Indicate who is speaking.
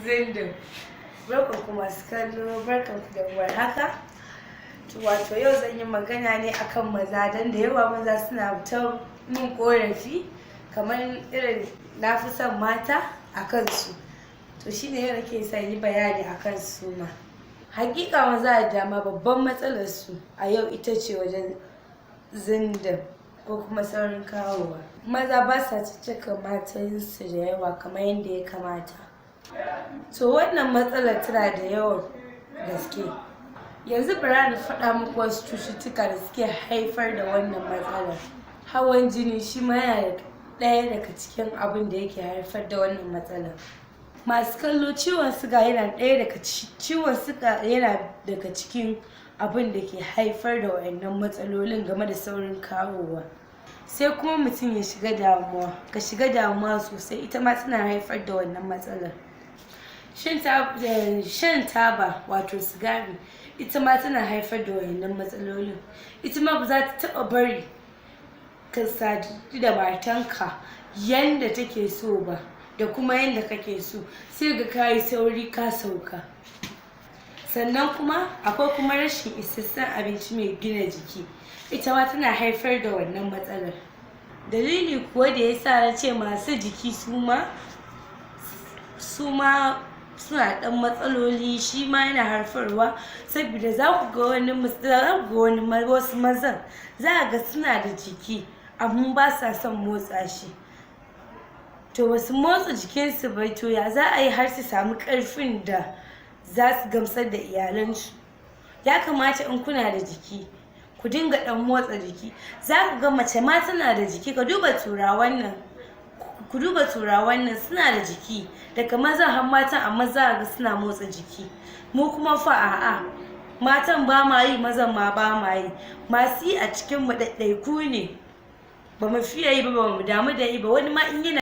Speaker 1: Zindin. Barkanku masu kallo, barkanku da warhaka. To wato yau zan yi magana ne akan maza, don da yawa maza suna ta min ƙorafi kamar irin na fi son mata a kansu. To shine yau nake son yi bayani akan su ma. Hakika maza da dama babban matsalar su a yau ita ce wajen zindin ko kuma saurin kawowa. Maza ba sa caccaka matansu da yawa kamar yadda ya kamata. To wannan matsalar tana da yawan gaske. Yanzu bara na faɗa muku wasu cututtuka da suke haifar da wannan matsalar. Hawan jini shi ma yana ɗaya daga cikin abin da yake haifar da wannan matsalar. Masu kallo, ciwon suga yana ɗaya daga ciwon suga yana daga cikin abin da ke haifar da waɗannan matsalolin game da saurin kawowa. Sai kuma mutum ya shiga damuwa, ka shiga damuwa sosai, ita ma tana haifar da wannan matsalar. Shan taba, wato sigari, ita ma tana haifar da waɗannan matsalolin. Ita ma ba za ta taɓa bari ka sadu da matanka yanda take so ba da kuma yanda kake so, sai ga ka yi sauri ka sauka. Sannan kuma akwai kuma rashin isasshen abinci mai gina jiki, ita ma tana haifar da wannan matsalar. Dalili kuwa da ya sa na ce masu jiki su ma suna ɗan matsaloli, shi ma yana haifarwa, saboda za ku ga wani wasu mazan za ga suna da jiki amma ba sa son motsa shi. To basu motsa jikinsu ba, to ya za a yi har su samu ƙarfin da za su gamsar da iyalansu? Ya kamata in kuna da jiki ku dinga ɗan motsa jiki. Za ku ga mace ma tana da jiki. Ka duba Turawan nan, ku duba Turawan nan, suna da jiki daga mazan har matan, amma za ga suna motsa jiki. Mu kuma fa a'a, matan ba ma yi, mazan ma ba ma yi. Masu yi a cikin mu ɗaiɗaiku ne, ba mu fiye yi ba, ba mu damu da yi ba. Wani ma in yana